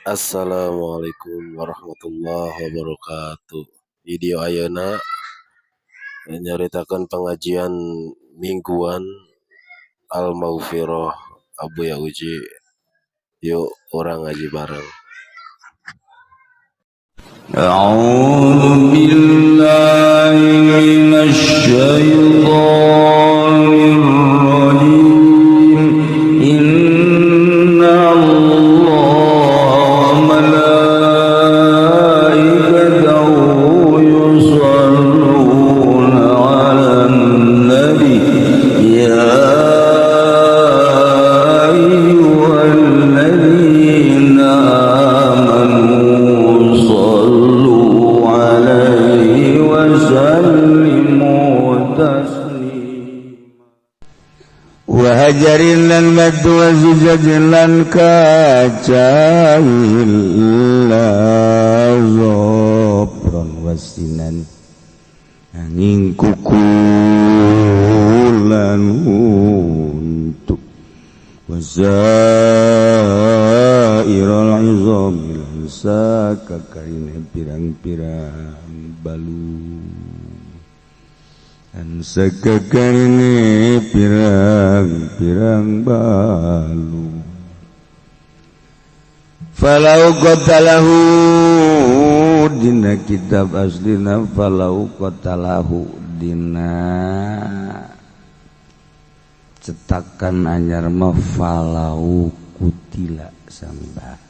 Assalamualaikum warahmatullahi wabarakatuh. Video ayeuna nyaritakeun pengajian mingguan Al Maghfirah Abuya Uji. Yuk, urang ngaji bareng. أعوذ بالله من الشيطان الرجيم. إن الله وملائكته يصلون على النبي يا أيها الذين آمنوا صلوا عليه وسلموا تسليما. وحجر lan batu وزجاج lan kaca إلا ظفرا وسنا angin kuku lan untuk وسائر العظام lan sakakarine pirang-pirang balu an sakakarine pirang-pirang balu. فلو قتله dina kitab aslina فلو قتله dina cetakan anyar mah فلو قتل sami bae.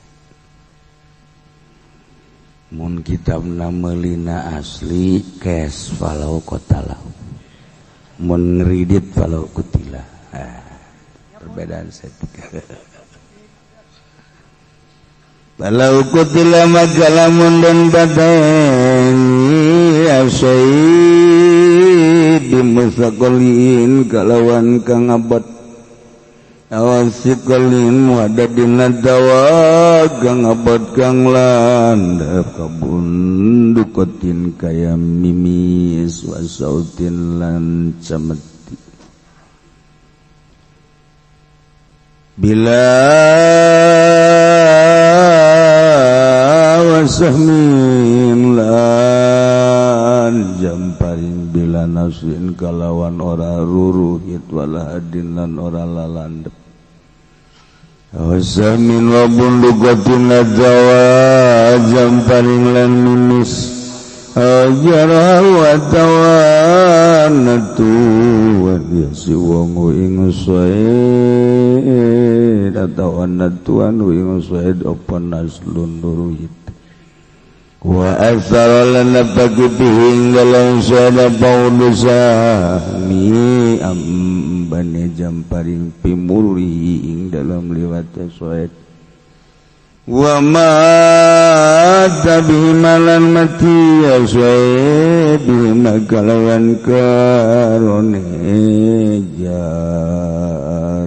Mun kitabna meulina asli kes فلو قتله, mun ngredit فلو قتل. Ah, perbedaan setik. فلو قتل maka lamun den badani asyai bimusaqalin kalawan kang abot أو ثقل muhaddadin dawa kang abot kang landap كبندقة kaya mimis وسوط lan cemeti بلا وسهم lan jamparing بلا نصل kalawan ora ruruhit ولا هد lan ora lalandep وسهم وبندقة nadawa jamparing lan mimis ajara wa tawanatu ya si wong ing said atawa natuan ing said apa نصل ruruhit وأثر lan bagi به dalam sada paudusami ambane jamparing في مروره ing dalam liwat said ومات بهما lan mati ya said بهما kalawan karone jar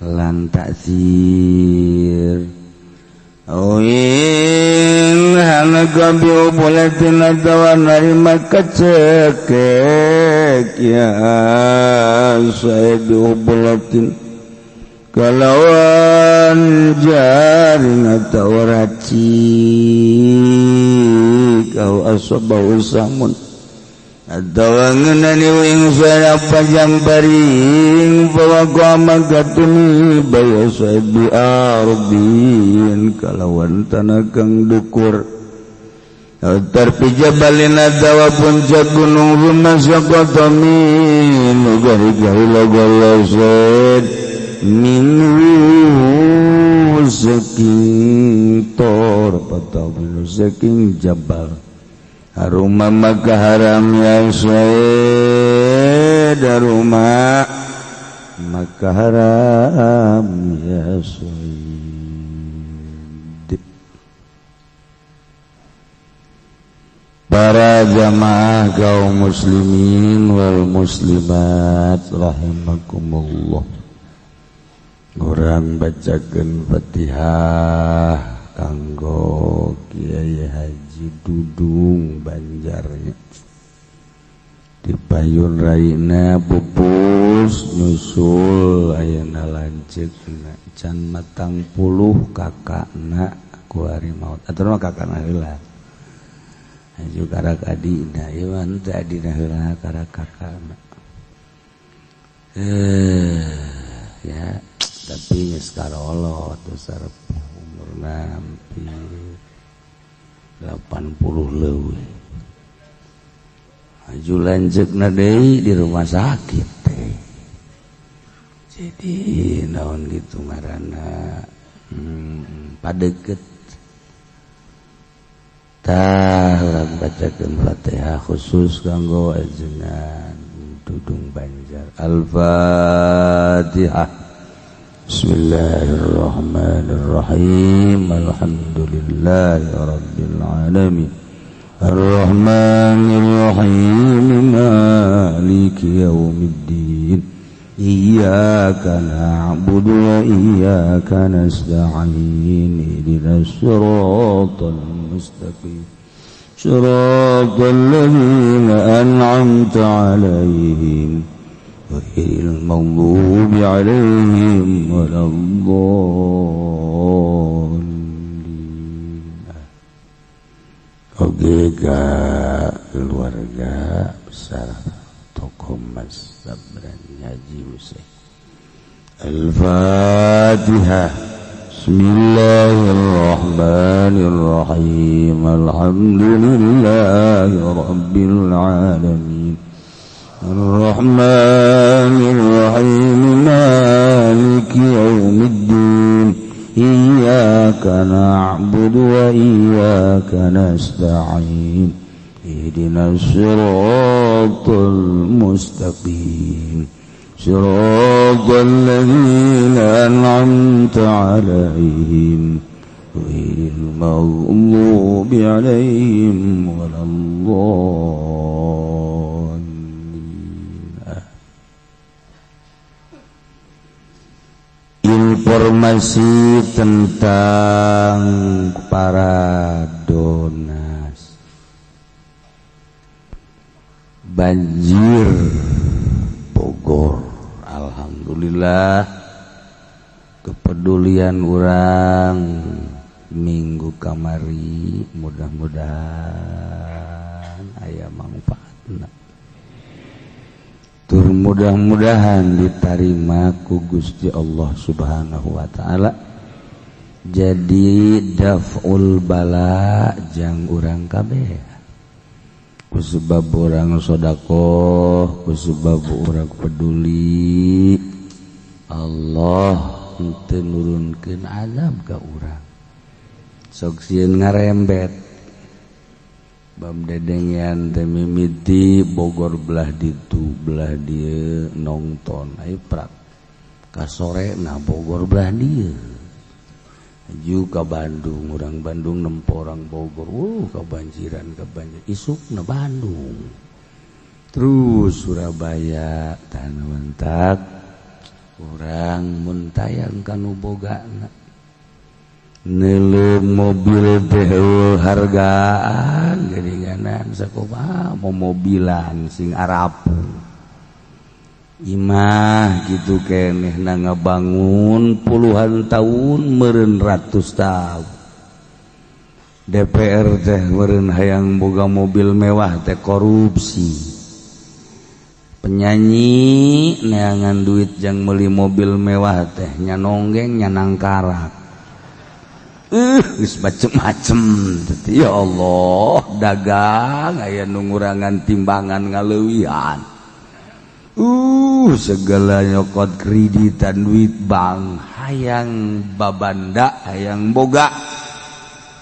lan taksir. أو انحنق بأبلة atawa narima kacekek ya said بأبلة kalawan jaring atau racik أو أصابه سهم atawa ngenani ing apa jamparing فوقع maka tumiba ya said بأرض kalawan tanah kang dukur طرف جبل atawa puncak gunung ثم سقط منه gari-gari logol said منه saking tor atau minhu saking jabal حرم maka haram ya said حرم maka haram ya said. Para jamaah kaum muslimin wal muslimat rahimakumullah, urang bacakeun Fatihah kanggo Kiai Haji Dudung Banjarnya di payun raina pupus. Terus nyusul ayeuna lanceukna can 40 kakakna kuari maut atuh mah kakakna heula. Aju karak adina ieu mah teu adina heula karak kakakna. Ya tapi geus karolot sarep umurna hampir 80 leuwih. Aju lanceukna deui di rumah sakit teh. Jadi naon gitu ngaranna padeket. Tah urang bacakeun Fatihah khusus kanggo ajengan Dudung Banjar. Al-Fatihah. Bismillahirrahmanirrahim. Alhamdulillahi rabbil alamin. Arrahmanirrahim. Maliki yaumiddin. Iyyaka na'budu wa iyyaka nasta'in. Ihdinas siratal mustaqim. Siratal ladzina an'amta 'alaihim ghairil maghdubi 'alaihim waladdallin. Oke, ka keluarga besar tokoh Mas Sabrani Haji Husein. Al-Fatihah. Bismillahirrahmanirrahim. Alhamdulillahi rabbil alamin. Arrahmanirrahim. Maliki yaumiddin. Iyyaka na'budu wa iyyaka nasta'in. Ihdinas siratal mustaqim. Siratal ladzina an'amta 'alaihim ghairil maghdubi 'alaihim waladdallin. Informasi tentang para donas banjir Bogor. Alhamdulillah kepedulian orang minggu kamari mudah-mudahan aya manfaatna. Tur mudah-mudahan diterima ku Gusti Allah Subhanahu wa taala. Jadi daf'ul bala jang urang kabeh. Ku sebab urang sedekah, ku sebab urang peduli, Allah henteu nurunkeun azab ka urang. Sok sieun ngarembet. Bam dedengean teh mimiti Bogor belah ditu belah dieu nongton aya prak. Ka sore na Bogor belah dieu. Ju ka Bandung, urang Bandung nempo orang Bogor, kabanjiran kabanjir isukna Bandung. Terus Surabaya tanah mentak urang mun tayang kanu bogana. Neuleuh mobil teh hargaan geuninganan sakumaha momobilan sing arapung. Imah gitu keneh na ngabangun puluhan tahun meureun ratus tahun. DPR teh meureun hayang boga mobil mewah teh korupsi. Penyanyi neangan duit jang meuli mobil mewah teh nya nonggeng nya nangkarak. Geus macem-macem ya Allah, dagang aya nu ngurangan timbangan ngaleuwihan. Segala nyokot kreditan duit bank hayang babanda hayang boga.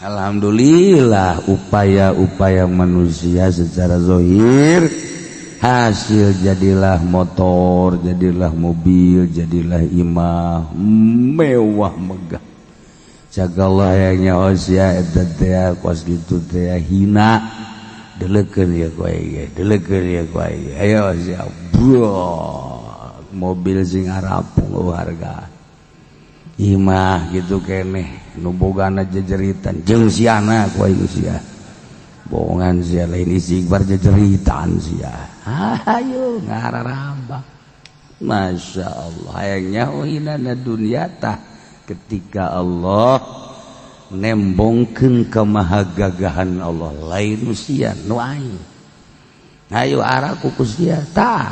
Alhamdulillah upaya-upaya manusia secara zahir hasil jadilah motor, jadilah mobil, jadilah imah mewah megah. Jagalah yang nyaos ya eta teh kos kitu teh hina. Deleukeun ya kowe ge, deleukeun ya kowe ge. Ayo sia. Mobil sing arapung harga. Imah gitu keneh nu bogana jejeritan jeung siana kowe sia. Bohongan sia lain istighfar jejeritan sia. Ayo ngararambang. Masya Allah, hayangnya hinana dunia tah. Ketika Allah nembongkeun kemahagagahan Allah, lain sia nu aing, ayo araku ku sia tah,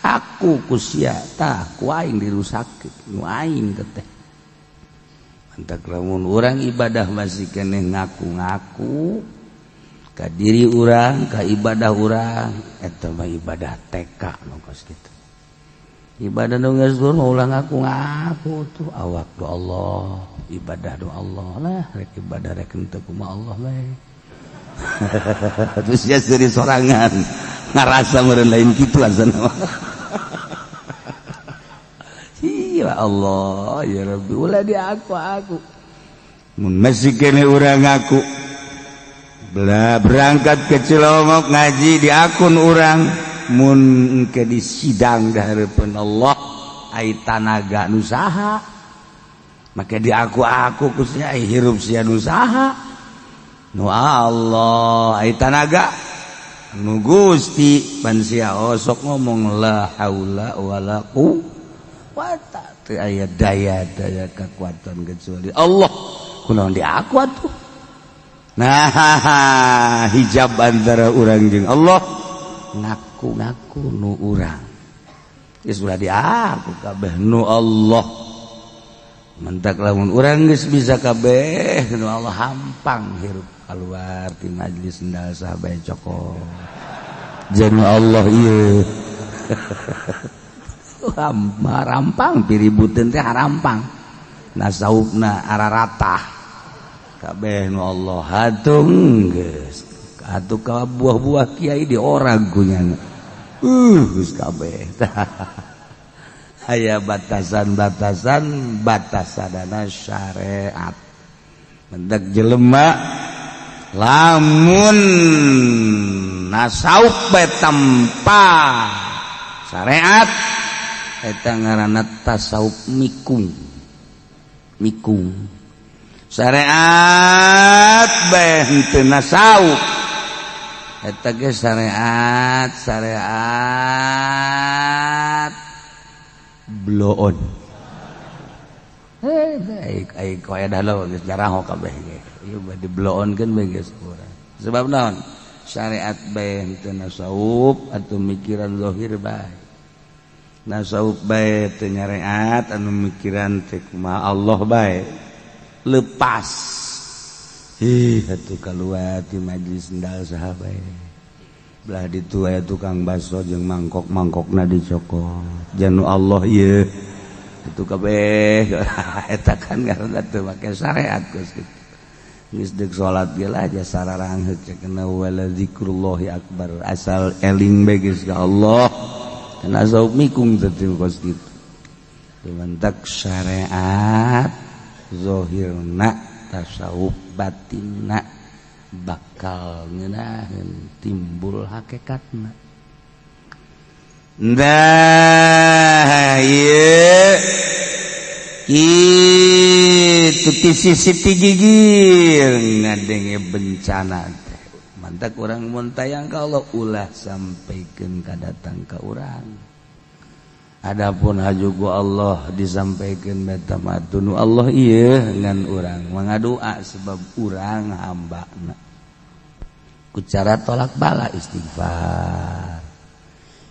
aku ku sia tah, ku aing dirusakeun nu aing teh. Mantak lamun urang ibadah masih keneh ngaku-ngaku ka diri urang, ka ibadah urang, eta mah ibadah TK nu kos kitu. Ibadah nu geus ulah ngaku-ngaku tuh, awak do Allah, ibadah do Allah lah, rek ibadah rek henteu kumaha Allah we. Terus ya seri sorangan ngarasa meureun lain kitu asana. Ya Allah, ya Rabbi, ulah di aku mun masih kene urang ngaku. Belah berangkat ke Cilongok ngaji di akun urang, mun engke di sidang di hareupeun Allah, ai tanaga nu saha? Make di aku ku sia, ai hirup sia nu saha? Nu Allah. Ai tanaga nu Gusti. Pan sia osok ngomong la haula wala quwata, teu aya daya-daya kekuatan kecuali Allah, kunaon di aku atuh? Nah, hijab antara urang jeung Allah, ngaku-ngaku nu urang geus ulah di aku, kabeh nu Allah. Mentak lamun urang geus bisa kabeh nu Allah, hampang hirup. Keluar ti majlis sendal sahabat cokot, jeung Allah ieu rampang piributeun teh, harampang nasaupna araratah, kabeh nu Allah. Hatung geus atuh ka buah-buah kiai di orang kunyana, geus kabeh aya batasan-batasan, batasanana syariat. Mendak jelema lamun nasaup bae tanpa syariat, eta ngaranna tasawuf mikung. Mikung syariat bae henteu nasawuf, eta ge syariat syariat bloon. Eh, ai koe dah geus jaraho kabeh ge ieu mah dibloonkeun bae geus urang. Sebab naon? Syariat bae henteu nasawuf atau mikiran zahir bae, nasawuf bae teu nyareat, anu mikiran teh kumaha Allah bae lepas. Ih, atuh kaluar ti majlis sendal saha bae, belah ditu aya tukang bakso jeung mangkok-mangkokna dicokot, janu Allah ieu itu kabeh. Eta kan karena teu make syariat geus kitu. Geus deuk salat ge lah aja sararangheuk cenah, wala zikrullahi akbar, asal eling bae geus ka Allah. Kana tasawuf mikung teh kos kitu. Mantak syariat zahirna, tasawuf batinna, bakal ngeunaheun timbul hakikatna. Nah, ieu itu ti sisi ti gigir ngadenge bencana teh. Mantak urang mun tayang ka Allah, ulah sampaikeun ka datang ka urang. Adapun haju ku Allah disampaikan meta matunu Allah ieu, ngan urang mangadoa sebab urang hambana. Ku cara tolak bala istighfar.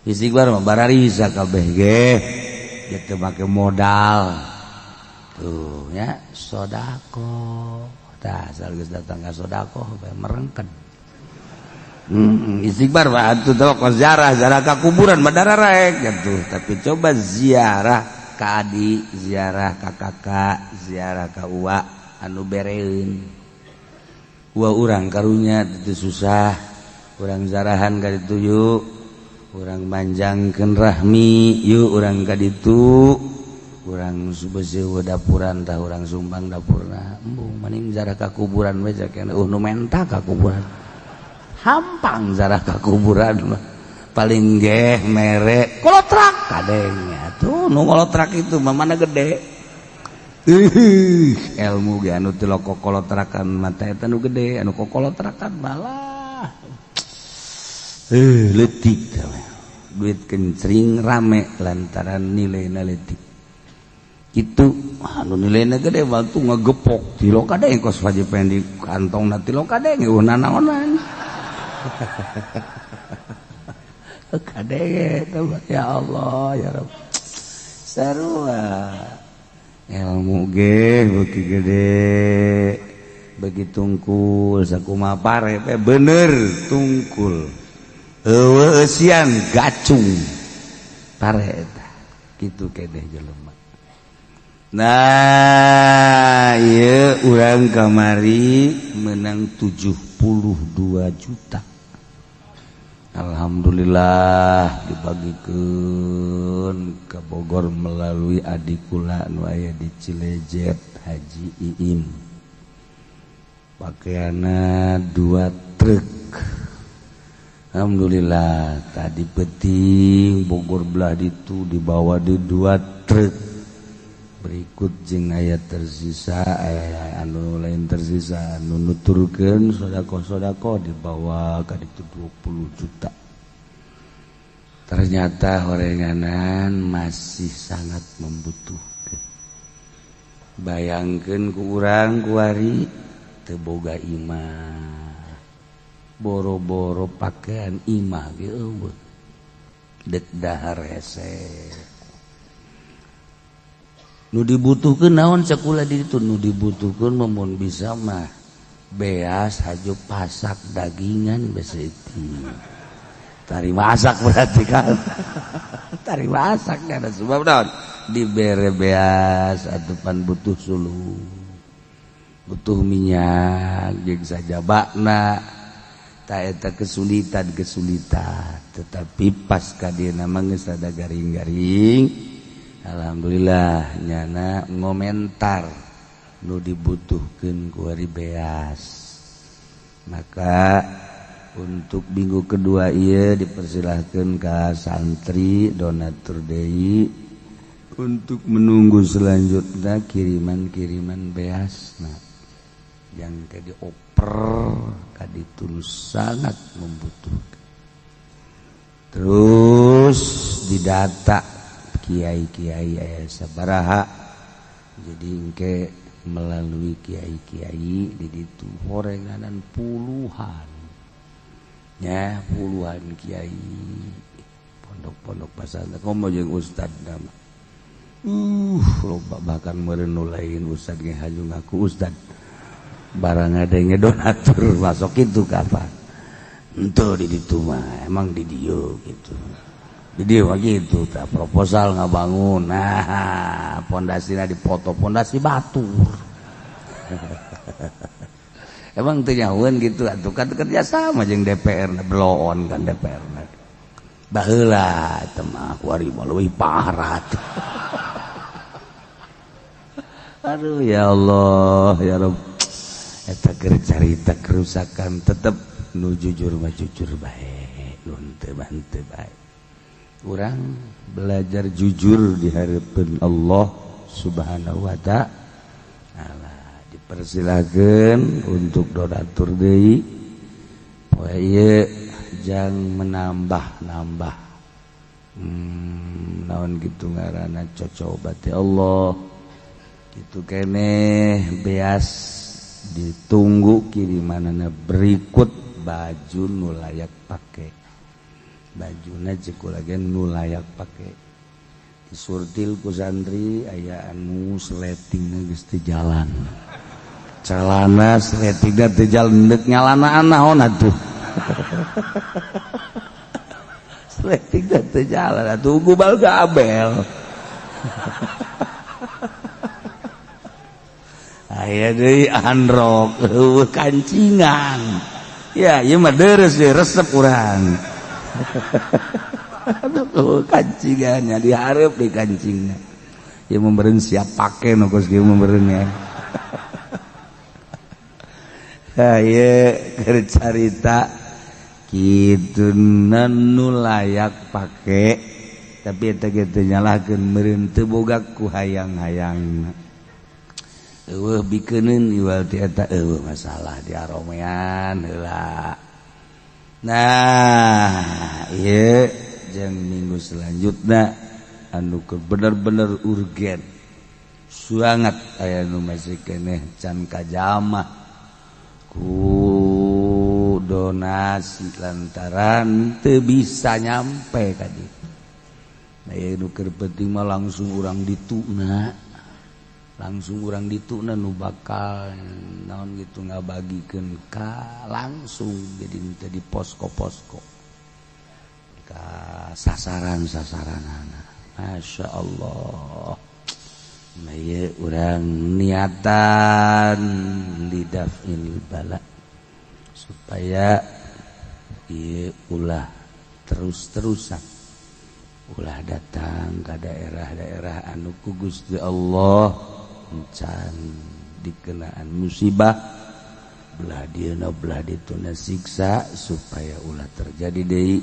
Istighfar mah bararisa kabeh ge, teu make modal tuh ya. Sodako tah, asal geus datang ka sodako bae merengken. Istighfar mah atuh teh ziarah, ziarah ka kuburan mah dararek gitu. Tapi coba ziarah ka adi, ziarah ka kakak, ziarah ka uwa anu bereun uwa urang karunya itu susah, urang zarahan ka ditu yuk, urang manjangkeun rahmi yuk, urang ka ditu, urang beuseuh dapuran tah, urang sumbang dapurna. Embung mending ziarah ka kuburan we, nu menta ka kuburan hampang. Zarah ka kuburan mah paling geh mere kolotrak kadengnya tuh, nu kolotrak itu mah mana gede. Ilmu ge anu teu kolotrakan mata eta nu gede, anu kokolotrakan malah leutik. Duit kencring rame lantaran nilai letik. Itu anu nilainya gede waktu ngegepok tilo kadeng kos wajib pengen di kantong na tilo kadeng eueuh nanaonan. Kadeng ya Allah ya Rabb. Sarua ilmu ge beuki gede bagi tungkul sakumaha pare bener tungkul eueuh eusian gacung pare eta kitu keneh jelema. Nah ieu urang kamari menang 72 juta. Alhamdulillah dibagikeun ke Bogor melalui adik kula nu aya di Cilejet Haji Iim. Pakaianna 2 truk. Alhamdulillah tadi peting Bogor belah ditu dibawa di 2 truk. Berikut jeung aya tersisa aya anu lain tersisa anu nuturkeun sedekah-sedekah dibawa ka ditu 20 juta. Ternyata horenganan masih sangat membutuhkan. Bayangkeun ku urang kuari teu boga imah. Boro-boro pakaian imah ge eueuh. Dek dahar hese. Nu dibutuhkeun naon cekula di ditu nu dibutuhkeun mun bisa mah beas haju pasak dagingan beseti. Tari masak berarti kan. Tari masak kan sebab naon dibere beas atupan butuh suluh. Butuh minyak jeung sajabana. Ta eta kesulitan-kesulitan tetapi pas ka dieuna mah geus rada garing-garing. Alhamdulillah nyana ngomentar nu dibutuhkeun ku ari beas. Maka untuk minggu kedua ieu dipersilahkeun ka santri donatur deui untuk menunggu selanjutnya kiriman-kiriman beasna yang ke dioper ka ditu sangat membutuhkan. Terus didata kiai-kiai aya sabaraha jadi engke melalui kiai-kiai di ditu horenganan puluhan ya puluhan kiai pondok-pondok pesantren komo jeung ustad nama loba bahkan meureun nu lain ustad ge haju ngaku ustad barang ada yang donatur masuk itu kapan henteu di ditu mah emang di dieu gitu. Jadi begitu tak proposal ngabangun nah pondasina dipoto pondasi batur. Emang teu nyahueun gitu atuh kan kerja sama jeung DPR beloon kan DPR. Baheula teh mah kuari mah leuwih parah. Aduh ya Allah ya Rabb. Eta keur carita kerusakan tetep nu jujur mah jujur bae nu henteu mah henteu bae. Urang belajar jujur di hadapan Allah Subhanahu wa ta'ala. Dipersilakan untuk donatur deui poe ieu jang menambah-nambah. Naon kitu ngaranna cocoba teh Allah. Kitu keneh beas ditunggu kirimanana berikut baju nu layak pake. Bajuna ceuk lagi nu layak pake disurtil ku santri aya anu sletingna geus teu jalan celana sletingna teu jalan deuk nyalanaan naon atuh sletingna teu jalan atuh gubal gabel aya deui androk eueuh kancingan ya ieu mah deres deui resep urang. Aduh kancingannya diharap di kancingnya ya memberen siap pakai no kos kieu memberen ya. Ieu keur carita kitu nu layak pake tapi eta ge teu nyalahkeun meureun teu boga ku hayang-hayangna. Eueuh bikeuneun iwal ti eta eueuh masalah diaromean heula. Nah, ieu jeung minggu selanjutnya anu bener-bener urgen sangat aya nu masih keneh can kajamah ku donasi lantaran teu bisa nyampe ka dieu. Aya nu keur penting mah langsung urang dituna, langsung urang dituna nu bakal naon gitu ngabagikeun ka langsung jadi teu di posko-posko ka sasaran-sasaranana. Masya Allah. Nah, ieu urang niatan lidafil bala supaya ieu ulah terus-terusan ulah datang ke daerah-daerah anu ku Gusti Allah encan dikenaan musibah, belah dieuna belah dituna siksa, supaya ulah terjadi deui.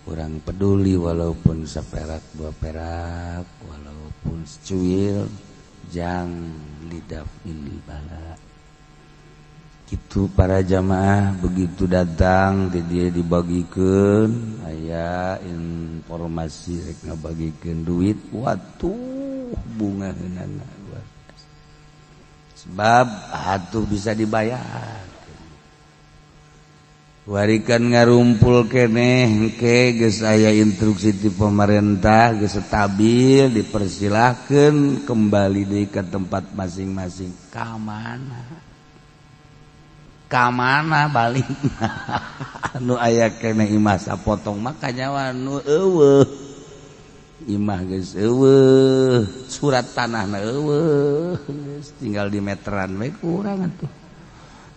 Urang peduli walaupun saperak dua perak, walaupun secuil, jang lidafil bala. Gitu para jamaah begitu datang di dia dibagikan aya informasi rek ngabagikeun duit, watuh bunga heunana luar biasa. Sebab atuh bisa dibayar. Warikan ngarumpul keneh ke geus aya instruksi ti pemerintah, geus stabil, dipersilahkan kembali deui ke tempat masing-masing. Ka mana? Ka mana balik? Anu aya keneh imah sapotong mah kanyawan nu eueuh. Imah geus eueuh, surat tanahna eueuh, geus tinggal di meteran we kurang atuh.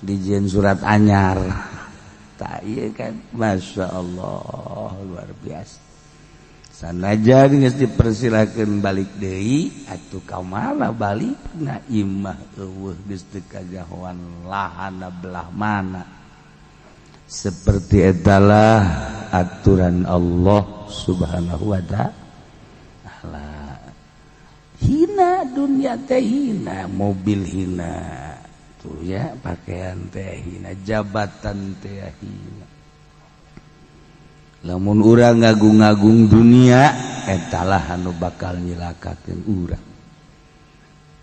Dijieun surat anyar. Tak iya kan, Masya Allah luar biasa. Sanajan geus dipersilakeun balik deui atuh ka mana balik na, imah eueuh, geus teu kajahoan lahanna belah mana. Seperti etalah aturan Allah Subhanahu wa ta'ala. Hina dunia teh, hina mobil, hina tuh ya pakaian teh, hina jabatan teh, hina. Lamun urang ngagung-ngagung dunia, etalah anu bakal nyilakakeun urang.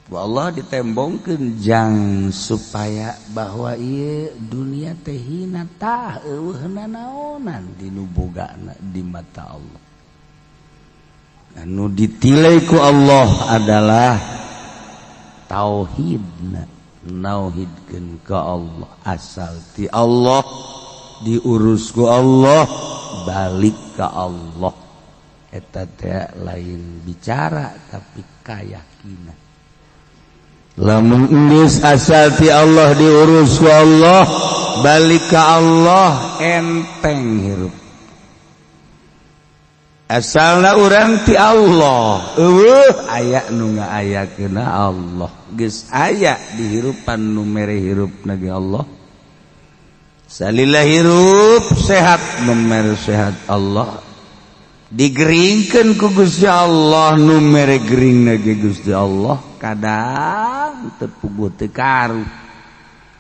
Ku Allah ditembongkeun jang supaya bahwa ieu dunia teh hina, tah eueuh nanaonan di nu bogana di mata Allah. Anu ditilai ku Allah adalah tauhidna, nauhidkeun ka Allah, asal ti Allah, diurus ku Allah, balik ke Allah. Eta teh lain bicara tapi keyakinan. Lamun geus asal ti Allah, diurus ku Allah, balik ke Allah, enteng hirup. Asalna urang ti Allah, eueuh aya nu ngaayakeunna Allah. Geus aya dihirupan nu mere hirup ge Allah. Salila hirup sehat, nu mere sehat Allah. Digeringkeun ku Gusti Allah, nu mere gering ge Gusti Allah. Kadang teu puguh teu karu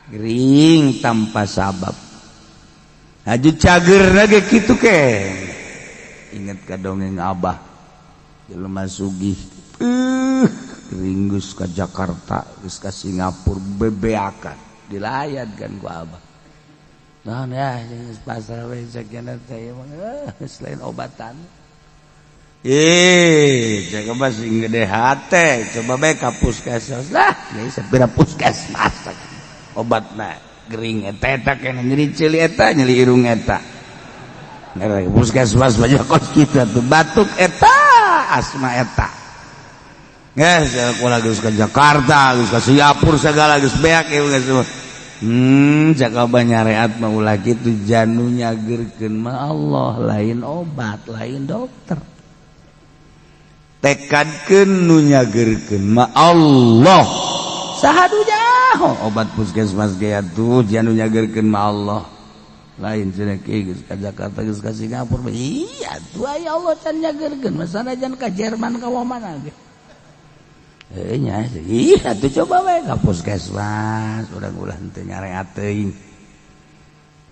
gering tanpa sabab. Haju cager ge kitu ke. Ingat ka dongeng Abah jelema sugih, gering geus ka Jakarta, geus ka Singapura, bebeakan dilayat kan ku Abah. Naon ya geus pasrah we sakiana teh, selain obatan. Jaga sing gede hate, coba bae ka puskesmas lah, geus sapira puskesmas obatna gering eta eta kene, nyeri ceuli eta, nyeri irung eta. Puskesmas banyak kos kita tuh, batuk eta, asma eta. Geus kula geus ka Jakarta, geus ka Singapura segala, geus beak ieu geus. Cak Abah nyareat mah ulah kitu, janu nyageurkeun mah Allah, lain obat, lain dokter. Tekadkeun nu nyageurkeun mah Allah. Saha nu nyaho obat puskesmas ge atuh, janu nyageurkeun mah Allah. Lain cenah kieu, geus ka Jakarta, geus ka Singapura, iya tuh aya Allah can nyageurkeun mah sanajan ka Jerman ka mana ge. Heuh nya, iya atuh coba we ka puskesmas, urang ulah henteu nyareat teuing.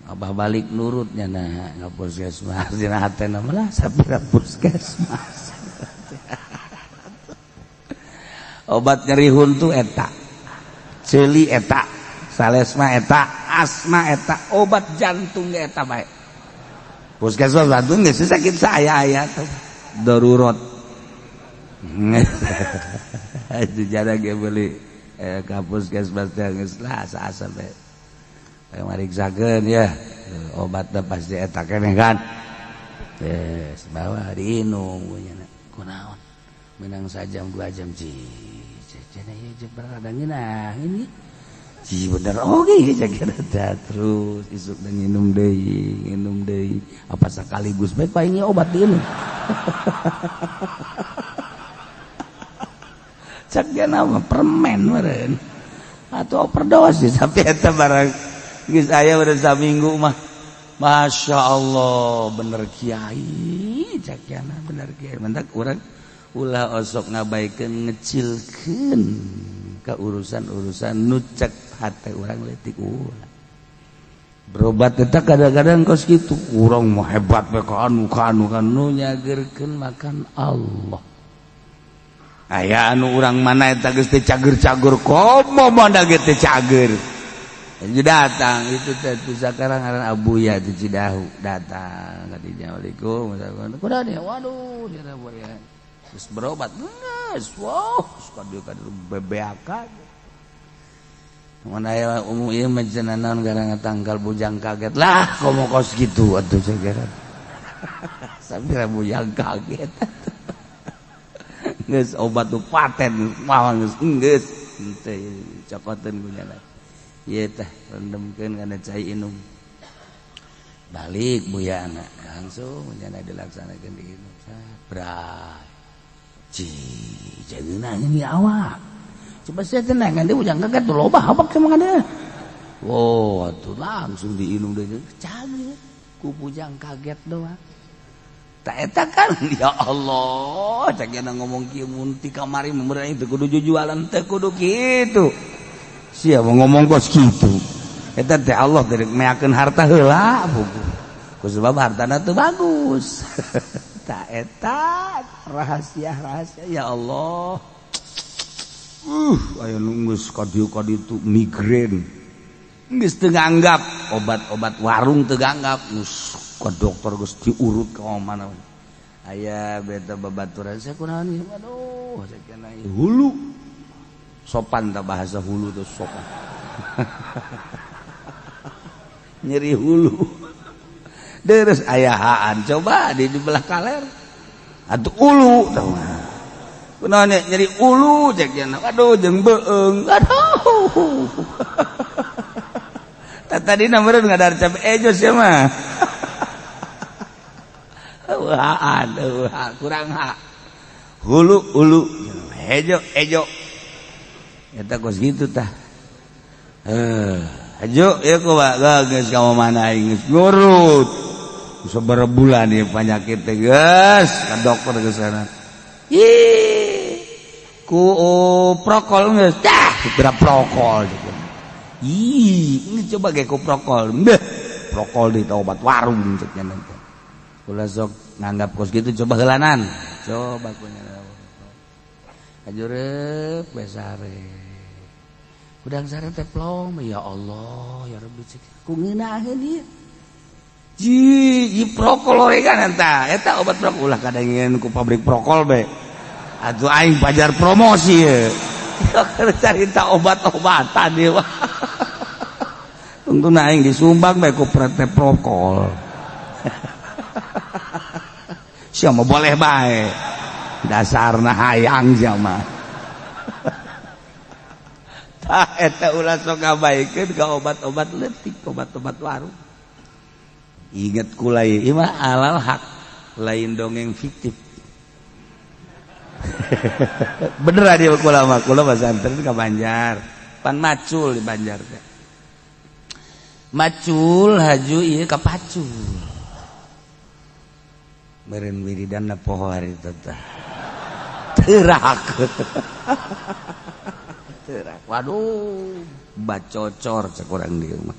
Abah balik nurutnya nah ka puskesmas dina hatena mah lah sapira puskesmas. Obat nyeri huntu eta, ceuli eta, salesma eta, asma eta, obat jantung ge eta bae. Puskesmas Bandung geus sakit saya aya tuh darurat. Itu jada ge beli ka puskesmas teh geus lah asa-asa bae. Mariksakeun ya, obatna pasti eta keneh kan. Geus bawa diinum nya kunaon. Menang sajam 2 jam ci. Cenah ieu jeung rada ngeunah ini. Ci bener oge cek eta terus isuk dan nginum deui apa sekaligus bae paling obat diinum. Cek dia nama permen meureun atau overdosis tapi eta barang geus aya udah saminggu mah. Masya Allah bener kiai cek yana bener kiai mentak urang ulah osok ngabaikeun ngecilkeun ka urusan-urusan nu cek hate urang leutik ulah berobat eta kadang-kadang kos kitu urang mah hebat we ka anu ka anu ka nu nyageurkeun makan Allah. Aya anu urang mana eta geus teu cager-cager komo mana ge teu cager. Jadi datang itu teh sekarang ngaran Abuya di Cidahu datang ka dinya Assalamualaikum. Kuda nih waduh dia ya. Terus berobat geus wow ka dieu bebeakan. Mun aya umum ieu mah cenah naon gara tanggal bujang kaget lah komo kos kitu atuh segera. Sampai bujang kaget. Geus obat nu paten mah geus geus henteu cokoteun ku nya. Ieu teh rendemkeun kana cai inum. Balik buya anak langsung nya dilaksanakeun diinum. Bray. Ci jageuna ini awak. Coba saya tenang kan dia bujang kaget tuh loba habak sama ada. Wow, atuh langsung diinum deui. Cager ku bujang kaget doang. Tak eta kan ya Allah, cak nya ngomong kieu mun ti kamari meureun teu kudu jujualan teu kudu kitu. Sia mau ngomong kos kitu. Eta teh Allah teh meakeun harta heula buku. Ku sebab hartana teu bagus. Tak eta rahasia-rahasia ya Allah. Aya nu geus ka dieu ka ditu migrain. Geus teu nganggap obat-obat warung teu nganggap geus ka dokter geus diurut ka mana. Aya beta babaturan saya kunaon ieu aduh sakieu hulu. Sopan tak bahasa hulu tuh sopan. Nyeri hulu. Terus ayahaan coba di belah kaler. Atuh ulu tah mah. Kunaon nyeri ulu cek nya. Aduh jeung beung. Aduh. Tah tadi meureun ngadar cabe ejo sia mah. Wah, aduh, kurang hak. Hulu ulu hejo ejo. Eta kos gitu tah. Hajo ya kumaha geus ka mana aing geus nurut. Sabaraha bulan ieu penyakit teh geus ka dokter geus sana. Ih. Ku prokol geus tah geura prokol. Ih, ini coba ge ku prokol. Beuh, prokol di obat warung cek nya teh. Ulah sok nganggap kos gitu coba heulanan. Coba ku nya. Ajurep we sare. Udang sare teh plong ya Allah ya Rabbi cek ku ngeunaheun ieu. Ji, ieu prokol oregan eta. Eta obat prokol ulah kadengeun ku pabrik prokol be. Atuh aing pajar promosi ye. Keur carita obat-obatan ieu mah. Tungtuna aing disumbang bae ku PT prokol. Sia mah boleh bae. Dasarna hayang sia mah. Tah eta ulah sok ngabaikeun ka obat-obat leutik, obat-obat warung. Ingat kula ieu mah alal hak, lain dongeng fiktif. Bener dia kula mah, kula pesantren ka Banjar. Pan macul di Banjar teh. Macul haju ieu ka pacul. Meureun wiridanna poho harita teh. Terak. Terak. Waduh, bacocor cek urang dieu mah.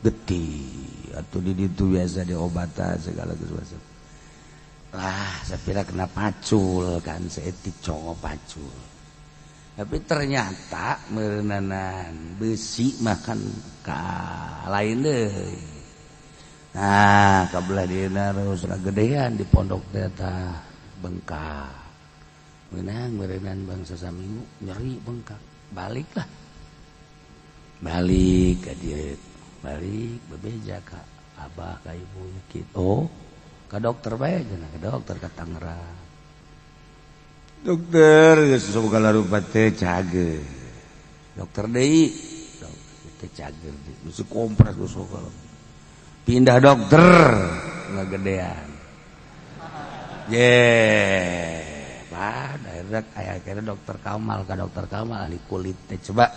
Getih. Atuh di ditu biasa diobatan segala sesuatu. Lah, sapira kena pacul kan saeutik congo pacul. Tapi ternyata meureunanan besi makan ka lain deui. Nah, kabelah dieuna terus gedean di pondok teh tah bengkak. Meunang meureunan bangsa saminggu nyeri bengkak. Baliklah. Balik ka dieu. Balik bebeja ka abah ka ibu kitu. Oh, ka dokter bae cenah, ka dokter ka Tangerang. Dokter geus segala rupa teh cager. Dokter deui, dokter teh cager deui. Geus kompres geus segala. Pindah dokter ngagedean. Ye, bah, akhirnya kayak akhirnya dokter Kamal ka dokter Kamal ahli kulit teh coba.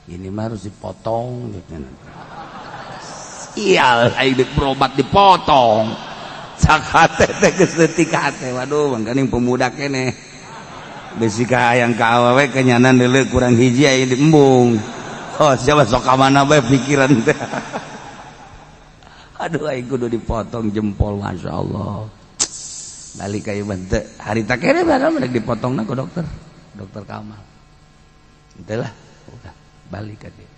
Ini mah harus dipotong gitu. Sial, aing deuk berobat dipotong. Sakate teh geus leutik hate. Waduh, mangkaning pemuda keneh. Besi ka hayang ka awewe kenyanan deuleu kurang hiji aya di embung. Oh, siapa sok ka mana bae pikiran teh. Aduh, aing kudu dipotong jempol, Masya Allah. Balik ka ieu teu harita keneh barang rek dipotongna ku dokter. Dokter Kamal. Henteu lah, udah balik ka dieu.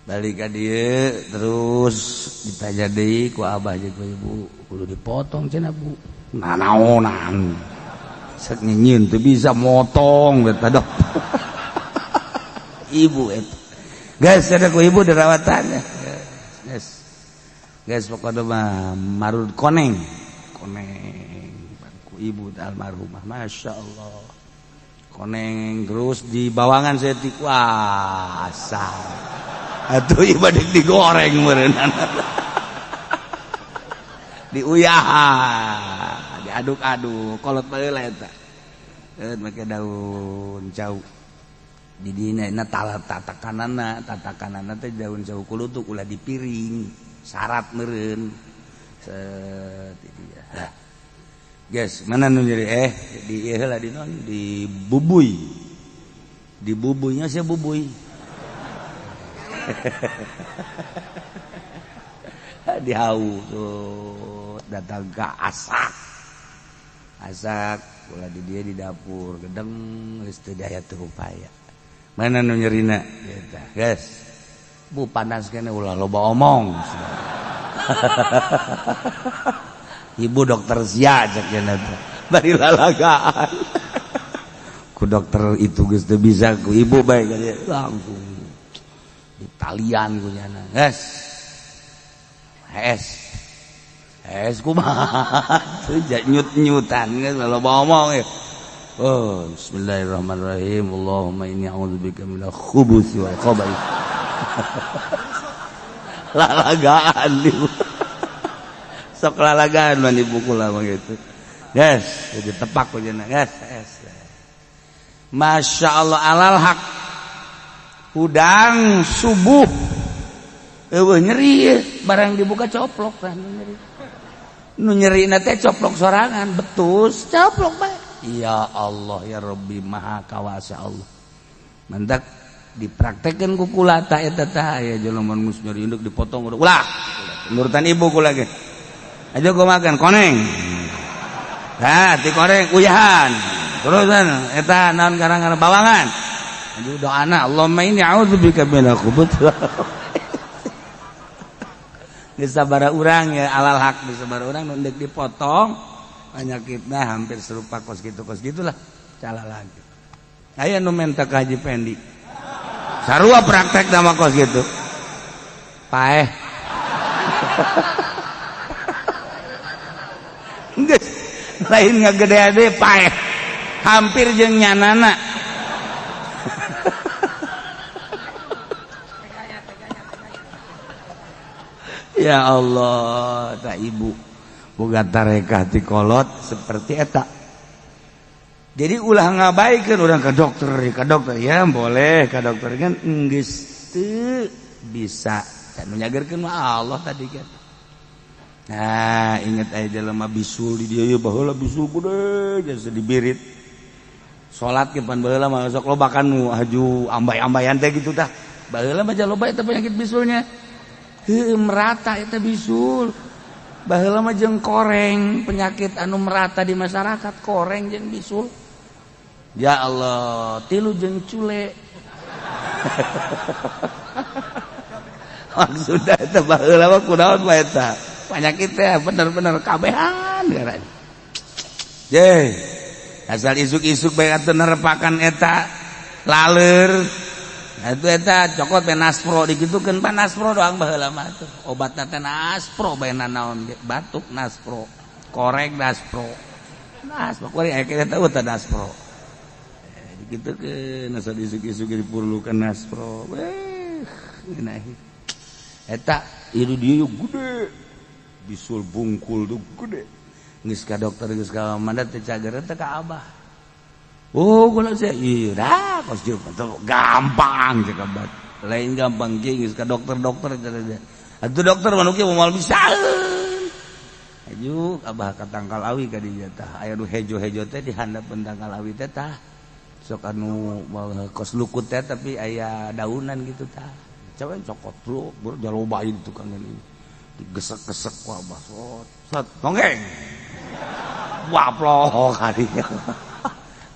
Balik ka dieu terus ditanya deui ku abah jeung ku ibu, kudu dipotong cenah Bu. Nanaonan. Sek nyieun teu bisa motong eta dokter. Ibu eta. Geus ada ku ibu dirawatan. Geus. Geus pokona mah marud koneng. Koneng ku ibu almarhumah, Masya Allah. Koneng terus di bawangan saeutik wah asal. Atuh ieu bade digoreng meureunana. Diuyahan, diaduk-aduk, kolot baheula eta. Make daun cau. Di dina na tatakanana, tatakanana teh daun cau kulutuk ulah dipiring, syarat meureun. Set dia. Hah. Guys, mana nu nyeri di ieu heula di non di bubuy. Di bubuynya sia bubuy. Dihau tuh datang ke asak. Asak ulah di dia di dapur gedeng geus teu daya teu upaya. Mana nu nyerina eta, guys. Bu panas kene ulah loba omong. Ibu dokter sia cek cenah teh. Bari lalagaan. Ku dokter itu geus teu bisa ku ibu bae langsung ditalian ku nyana. Guys. Es. Es kumaha teu nyut-nyutan geus loba omong ya. Oh, bismillahirrahmanirrahim. Allahumma inni a'udzubika minal khubuthi wal khaba'ith. Lalagaan ibu. Sok lalagaan mah dipukul mah gitu. Guys, jadi tepak ku cenah, guys. Masya Allah alal hak. Hudang subuh. Eueuh nyeri barang dibuka coplok kan nyeri. Nu nyerina teh coplok sorangan, betus coplok bae. Ya Allah ya Rabbi maha kawasa Allah. Mantak dipraktekeun ku kula ta eta tah aya jelema geus nyeri induk dipotong ulah. Nurutan ibu kula ge. Aja gua makan koneng. Nah, ti koreng uyahan. Terusan eta naon garang-garang bawangan. Aduh doana Allahumma inni a'udzubika minal khubuthi. Geus sabaraha urang ya alal hak geus sabaraha urang nu deuk dipotong penyakitna hampir serupa kos kitu kos gitulah cala lagi. Aya nu menta ka Haji Pendi. Sarua praktek nama kos kitu. Paeh. Geus lain ngagede-gede paeh. Hampir jeung nyanana. Ya Allah, tak ibu boga tarekah ti kolot seperti eta. Jadi ulah ngabaikeun urang ka dokter ya boleh ka dokter kan geus teu bisa. Can nyagerkeun mah Allah tadi kan. Nah, inget aya jelema bisul di dieu ye baheula bisul gede jasa dibirit. Salat ge pan baheula mah sok loba kan nu haju ambay-ambayan teh gitu tah. Baheula mah loba eta penyakit bisulnya. Heueuh merata eta bisul. Baheula mah jeung koreng, penyakit anu merata di masyarakat koreng jeung bisul. Ya Allah, tilu jeung cule. Maksudna eta baheula mah kunaon bae eta? Penyakit teh bener-bener kabehan ngaran. Ye, asal isuk-isuk bae atuh nerepakan eta laler. Nah, itu eta cokot bae Naspro dikitukeun pan Naspro doang baheula mah tuh. Obatna teh Naspro bae nanaon ge, batuk Naspro, korek Naspro. Naspro kuari aya kita tahu teh Naspro. Dikitukeun asal isuk-isuk diperlukan Naspro. Weh, ngeunah. Eta ieu dieu gede. Bisul bungkul tuh gede. Geus ka dokter geus ka mana teh cager teh ka abah. Oh, kula sia ieu dah kos jeung gampang cek abah. Lain gampang ge geus ka dokter-dokter cenah. Atuh dokter mah nu kieu moal bisaeun. Aju abah ka tangkal awi ka dieu tah. Aya nu hejo-hejo teh di handapeun tangkal awi teh tah. Sok anu kos lukut teh tapi aya daunan gitu tah. Coba cokot lu jalobain tukang ini. Digesek-gesek ku abah sot sot tonggeng waplok kadinya.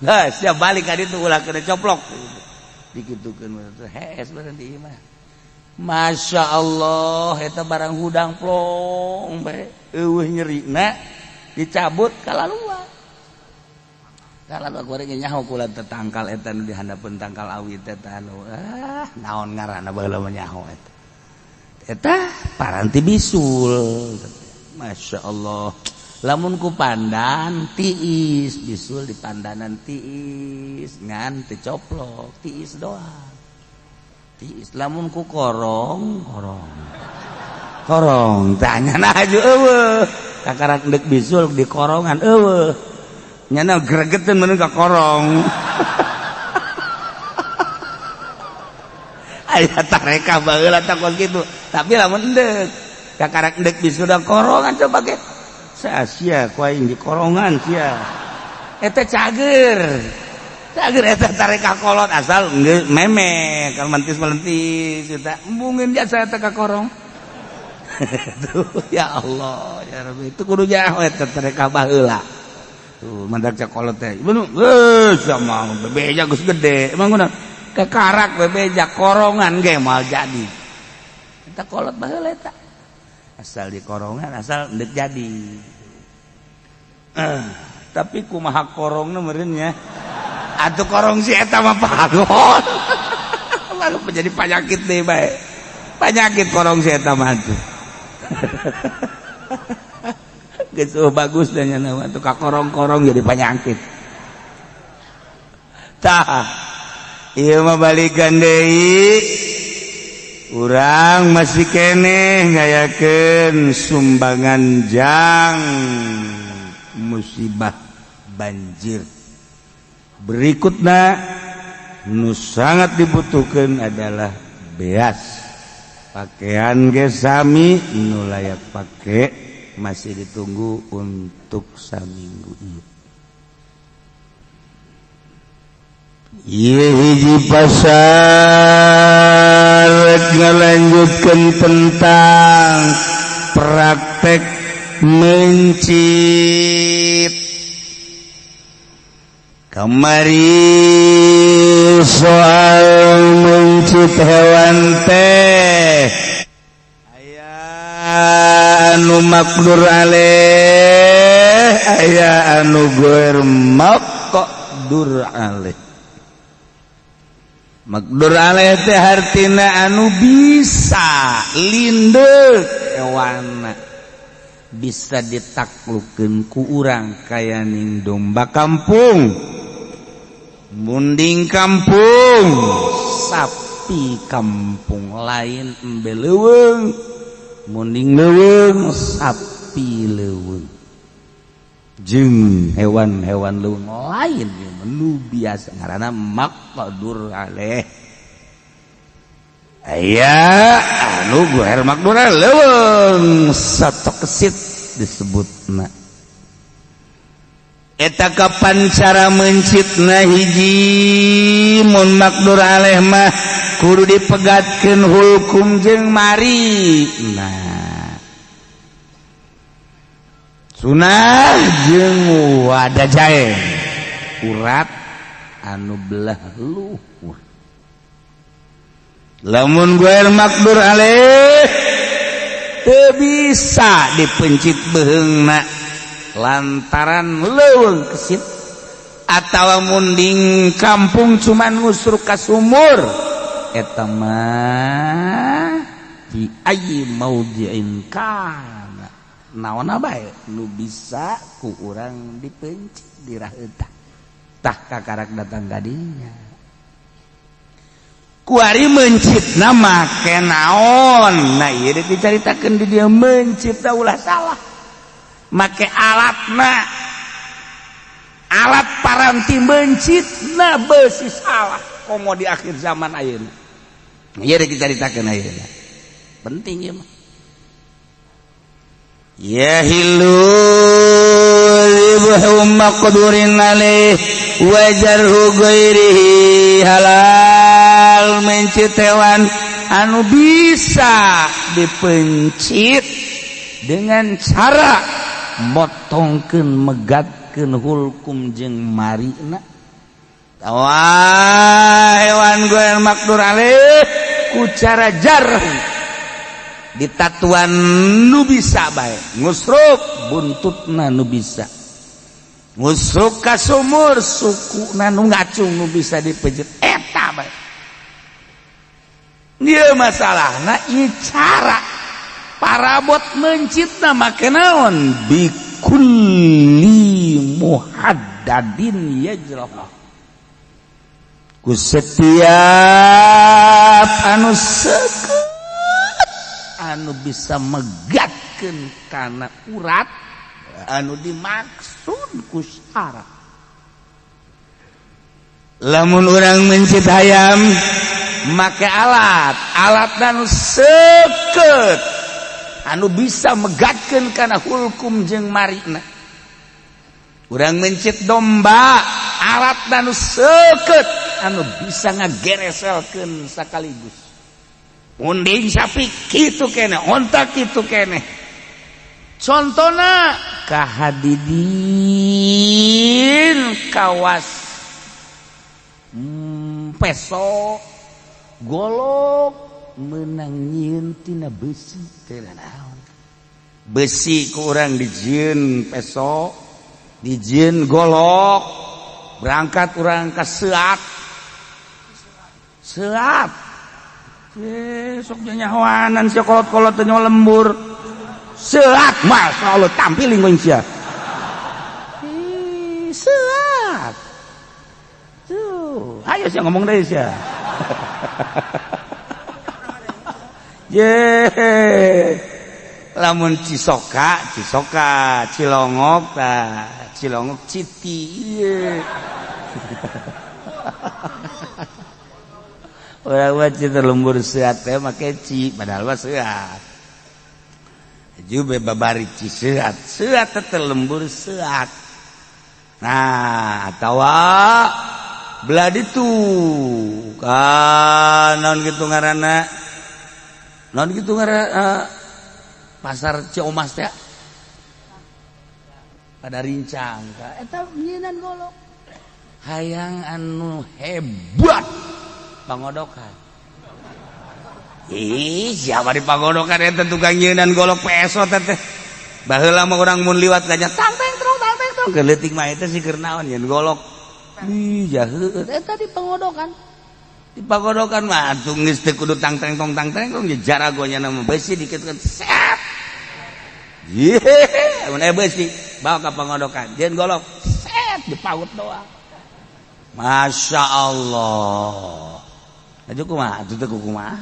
Nah, siap balik ka ditu ulah kena coplok dikitukeun hees bareng di imah. Masya Allah eta barang hudang plong bae eueuh nyerina dicabut kalalua kalalua goreng nyaho kula teh tangkal eta nu di handapeun tangkal awi teh anu ah naon ngaranna baheula mah nyaho eta eta paranti bisul. Masya Allah lamun ku pandan tiis bisul di pandanan tiis ngan teu coplok tiis doang tiis. Lamun ku korong korong korong tanya aju eueuh kakarak deuk bisul di korongan eueuh nyana gregeteun meun ka korong. Aya tareka baheula tah kos kitu tapi lamun endek kakarak endek bisul da korongan coba ge sia ku aing di korongan sia eta cager cager eta tareka kolot asal geus meme kan mentis melentis eta embungeun jasa eta ka korong. Tuh ya Allah ya Rabbi itu kudu nyaho eta tareka baheula tuh mandak cak kolot teh bener geus sama bebeja geus gede emang kunaon kekarak bebeja korongan ge moal jadi eta kolot baheula eta asal di korongan asal endek jadi. Tapi kumaha korongna meureun nya atuh korong si eta mah pagon lalu menjadi penyakit deh bae penyakit korong si eta mah tuh. Geus bagus dan nya mah tuh ka korong-korong jadi penyakit tah. Ieu mah balikan deui urang masih keneh ngayakeun sumbangan jang musibah banjir. Berikutna nu sangat dibutuhkan adalah beas. Pakaian ge sami nu layak pake masih ditunggu untuk saminggu ieu. Ieu hiji pasar ngalanjutkeun tentang praktek mencit. Kamari soal mencit hewan teh aya anu makdur aleh aya anu goer maqdur aleh. Makdur aleh teh hartina anu bisa lindeuk hewanna bisa ditaklukeun ku urang kaya ning domba kampung, munding kampung, sapi kampung lain embe leuweung, munding leuweung, sapi leuweung jeung hewan-hewan leuweung lain nu biasa ngaranna maqdur aleh. Aya anu goer makdur leuweung satokesit disebutna. Eta kapan cara mencitna? Hiji, mun maqdur alaih mah kudu dipegatkeun hulkum jeung mari. Nah, sunah jeung wadajain, urat anu belah luhur. Lamun ghoir maqdur alaih teu bisa dipencit beheungna lantaran leuweung kesit atawa munding kampung cuman ngusruk ka sumur, eta mah di ayyi maudhi'in kana, naon bae nu bisa ku urang dipencit diraheuta. Tah, kakarak datang kadinya kuari mencitna make naon? Nah, ieu dicaritakeun di dieu, mencitna ulah salah make alatna. Alat paranti mencitna besi salah, komo di akhir zaman ayeuna. Ieu dicaritakeun ayeuna, penting ieu mah. Yahillu dzibhu maqdurin alaih wa jarhu ghairihi. Halal mencit hewan anu bisa dipencit dengan cara motongkeun, megatkeun hulkum jeung marina, tawa hewan ghoir maqdur alaih ku cara jarh, ditatuan nu bisa bae, ngusruk buntutna nu bisa, ngusruk ka sumur sukuna nu ngacung nu bisa dipejet, eta bae. Ieu masalahna, ieu cara parabot mencitna make naon? Bikulli muhaddadin yajrah, ku setiap anu seukeut anu bisa megatkeun kana urat anu dimaksud ku syarat. Lamun urang mencit hayam make alat, alat anu seukeut anu bisa megatkeun kana hulkum jeung marina. Urang mencit domba, alat anu seukeut anu bisa ngagereselkeun sakaligus. Munding sapi kitu kene, onta kitu kene. Contona kahadidin kawas peso, golok menang nyieun tina besi teh naon? Besi ku urang dijieun peso, dijieun golok, berangkat urang ka seat seat. Sok nyahoanan sia, kolot-kolot teh lembur seat. Masya Allah, tampiling koin sia. Ih, seat tuh, ayo sia ngomong deh sia. Ye, lamun Cisoka, Cisoka, Cilongok tah, Cilongok Citi. Ieu urang mah cita lembur seat teh make ci, padahal mah seat. Jube babari ci seat, seat teh lembur seat. Nah, atawa belah ditu kan naon kitu ngaranna? Naon kitu ngaranna pasar Ciomas teh? Pada rincang ka eta nyieunan golok. Hayang anu hebat pangodokan. Ih, siapa di pangodokan eta tukang nyieunan golok peso teh? Baheula mah urang mun liwat kanya tang teng trong tang teng trong, keur leutik mah eta sih keur naon nyieun golok. Ih, jaheut eta di pangodokan. Di pangodokan mah atuh geus teu kudu tang teng tong tang teng tong, jaragonya nama besi dikit set. Ye, mun aya besi bawa ka pangodokan, jeung golok set dipaut doang. Masya Allah. Aju kumaha atuh teh, kumaha?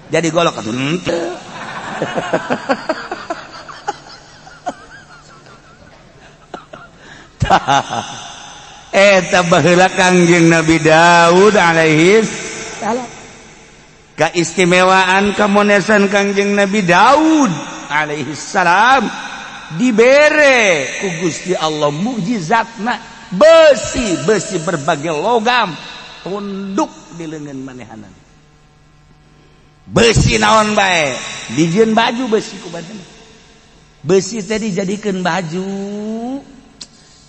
Jadi golok atuh henteu. Eta baheula Kangjeng Nabi Daud alaihi salam. Keistimewaan kamonesan Kangjeng Nabi Daud alaihi salam. Dibere ku Gusti Allah mukjizatna besi, besi berbagai logam tunduk di leungeun manehanan. Besi naon bae dijieun baju, besi ku badan, besi teh dijadikeun baju.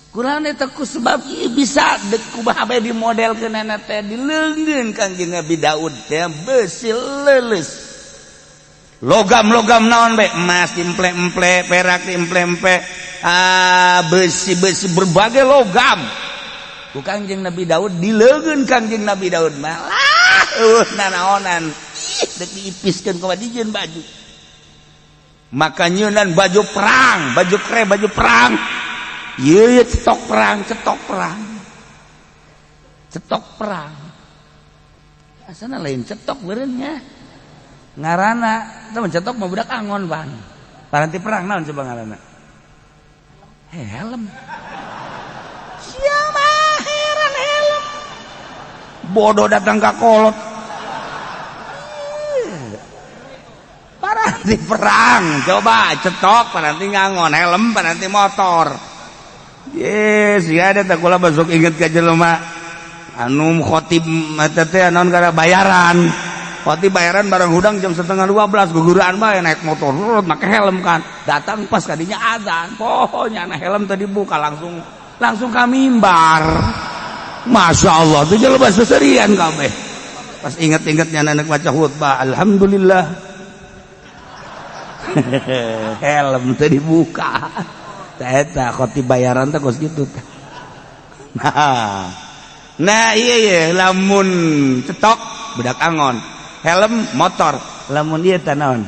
Kurang eta ku sebab ieu bisa dek kumaha bae dimodelkeunana teh di leungeun Kangjeng Nabi Daud teh besi leuleus, logam-logam naon bae, emas diemple-emple, perak diemple-emple, ah, besi-besi berbagai logam ku Kangjeng Nabi Daud di leungeun Kangjeng Nabi Daud malah eueuh nanaonan. Ih, dek diipiskeun kumaha dijieun baju. Maka nyeunan baju perang, baju kre, baju perang. Ieu ieu cetok perang, cetok perang. Cetok perang. Asana lain cetok beureunnya. Ngaranna teh cetok mah budak angon, Bang. Paranti perang naon coba ngaranna? Helm. Siapa heran helm. Bodoh datang ka kolot. Paranti perang, coba cetok paranti ngangon, helm paranti motor. Yes, ya ada tak kula besok inget ka jelema anu khotib eta teh naon gara bayaran. Khotib bayaran bareng hudang jam 11.30 guguraan bae naik motor, rut, make helm kan. Datang pas kadinya azan, pokoknya nah helm tadi buka langsung langsung ka mimbar. Masya Allah, tuh jelema seserian kabeh. Pas inget-ingetnya anak baca khutbah, alhamdulillah. Helm tadi buka. Eta khotib bayaran teh kos kitu teh. Nah, nah iya iya lamun cetok budak angon, helm motor, lamun ieu teh naon?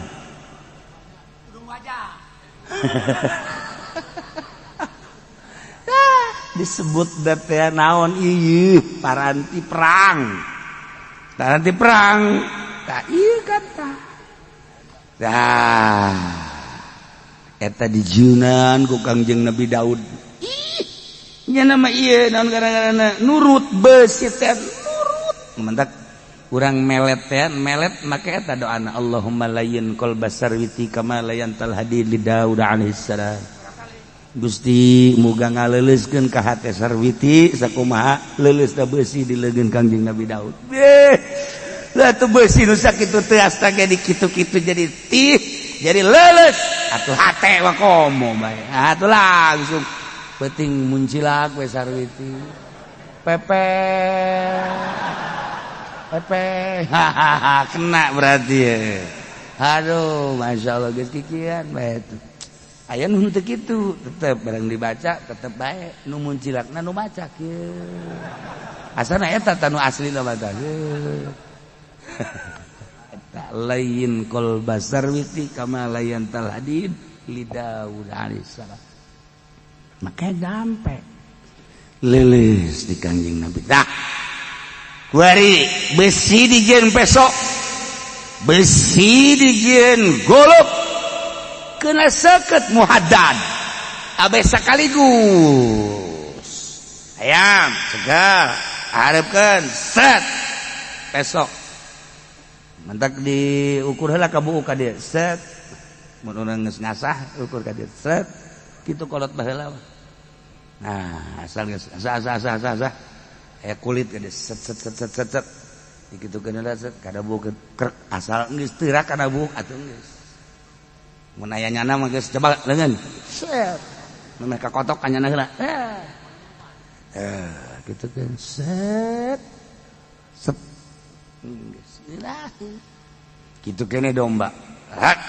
Tudung wajah. Ah, disebut teh naon ieu paranti perang. Paranti perang. Tah ieu kan tah. Tah. Eta dijieunan ku Kangjeng Nabi Daud. Ih, nya nama ieu naon gara-garana nurut besi teh nurut. Mentak urang melet teh melet make eta doana Allahumma layyin qalba sarwiti kama layyantal hadid li Daud alaihissalam. Gusti muga ngaleuleuskeun ka hate Sarwiti sakumaha leuleusna besi di leungeun Kangjeng Nabi Daud. Beh, lah tuh besi nu sakitu teh astaga dikitu-kitu jadi tih jadi leuleus atuh hate mah komo bae. Atuh langsung penting muncilak we Sarwiti. Pepe Pepe hahaha kena berarti ya. Aduh, masya Allah geus kikian bae tuh. Aya nu henteu kitu, tetep barang dibaca tetep bae nu muncilakna nu maca kieu. Asana eta tah nu aslina mah tah. Eta lain qalba sarwiti kama layyantal hadid li Daud alaihissalam. Maka sampai leuleus di Kangjeng Nabi. Nah, kuari besi dijieun pesok, besi dijieun golok, kena seket muhaddad abe sekaligus ayam segar harapkan set pesok mentak diukur heula ka buuk ka dieu set mun urang geus ngasah ukur ka dieu set kitu kolot baheula mah. Nah, asal geus asah asah asah asah asah aya kulit ka dieu set set set set set set dikitukeun heula set kada buuk krek asal geus teurak kana buuk atuh geus. Mun aya nyana mah geus coba leungeun set memeh kakotok ka nyana heula gitu kan set set geus gitu kene domba. Hak.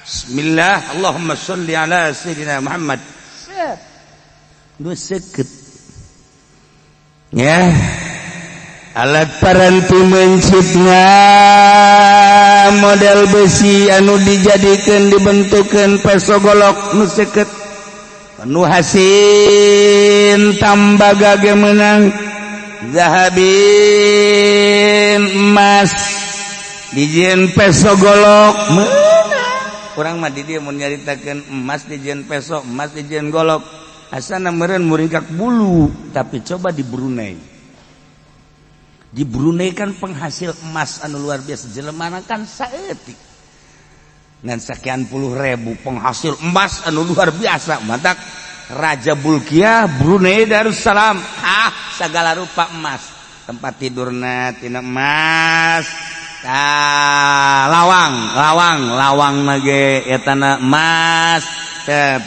Bismillah Allahumma sholli ala sayyidina Muhammad set nu seukeut ya alat paranti mencitna model besi anu dijadikan dibentukan peso golok nu seukeut nu hasin tambaga ge meunang zahabin emas dijieun peso golok meunang. Urang mah di dieu mun nyaritakeun emas dijieun peso, emas dijieun golok, asana meureun muringkak bulu. Tapi coba di Brunei, di Brunei kan penghasil emas anu luar biasa, jelemana kan saeutik. Ngan sekian puluh ribu penghasil emas anu luar biasa. Mantak Raja Bulkiah Brunei Darussalam. Ah, segala rupa emas. Tempat tidurna tina emas. Ah, lawang, lawang, lawang nage etana emas.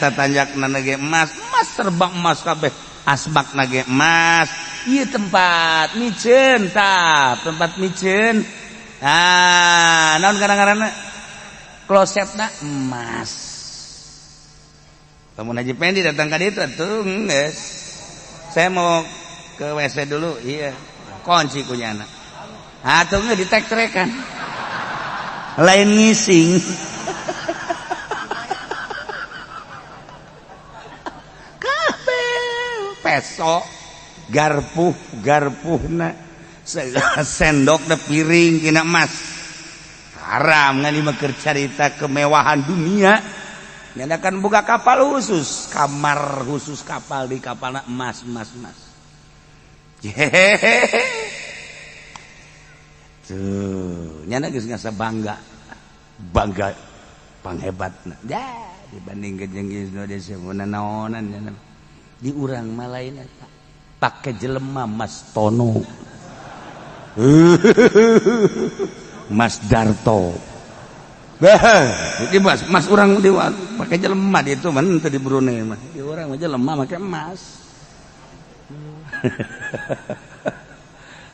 Tatanjakna nage emas, emas serba emas kabeh. Asbak nage emas. Ieu tempat miceun tah, tempat miceun. Ah, naon kadang-kadang klosetna emas. Lamun Haji Pendi datang ka ditu atuh geus. Saya mau ke WC dulu, iya. Kunci kunyana. Atuh geus ditek-trekan. Lain ngising. Kabeh peso, garpuh, garpuhna, sendokna piring kina emas. Haram ngan ieu keur carita kemewahan dunia. Nyanakan buka kapal khusus, kamar khusus kapal di kapalna emas, emas, emas. Hehehe. Tuh, nyana geus ngasa bangga. Bangga panghebatna. Ya, dibanding jeung Indonesia mun naonan nyana. Di urang mah lain eta. Pake jelema Mas Tono. Mas Darto. Bah, di mas, mas urang di pakai jelema di itu mah teu di Brunei mah. Di urang mah jelema make emas.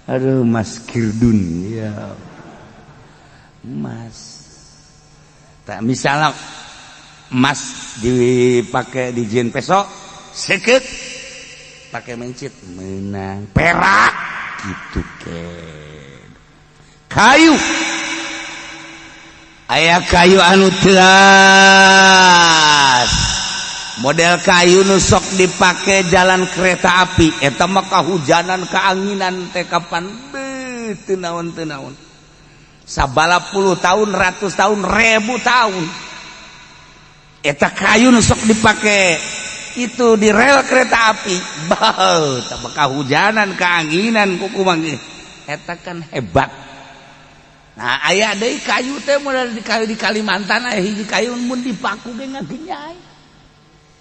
Aduh, Mas Kirdun ya. Emas. Tak misalnya emas dipakai di jin peso, seket pakai mencit menang perak gitu ke. Kayu aya kayu anu teas model kayu nu sok dipake jalan kereta api eta mah kahujanan kaanginan teh kapan beuh teu naon teu naon sabala puluh tahun ratus tahun ribu tahun eta kayu nu sok dipake itu di rel kereta api beuh tah kahujanan kaanginan kuku mah eta kan hebat. Nah, aya deui kayu teh model di kayu di Kalimantan aya hiji kayu mun dipaku ge ngagenyai.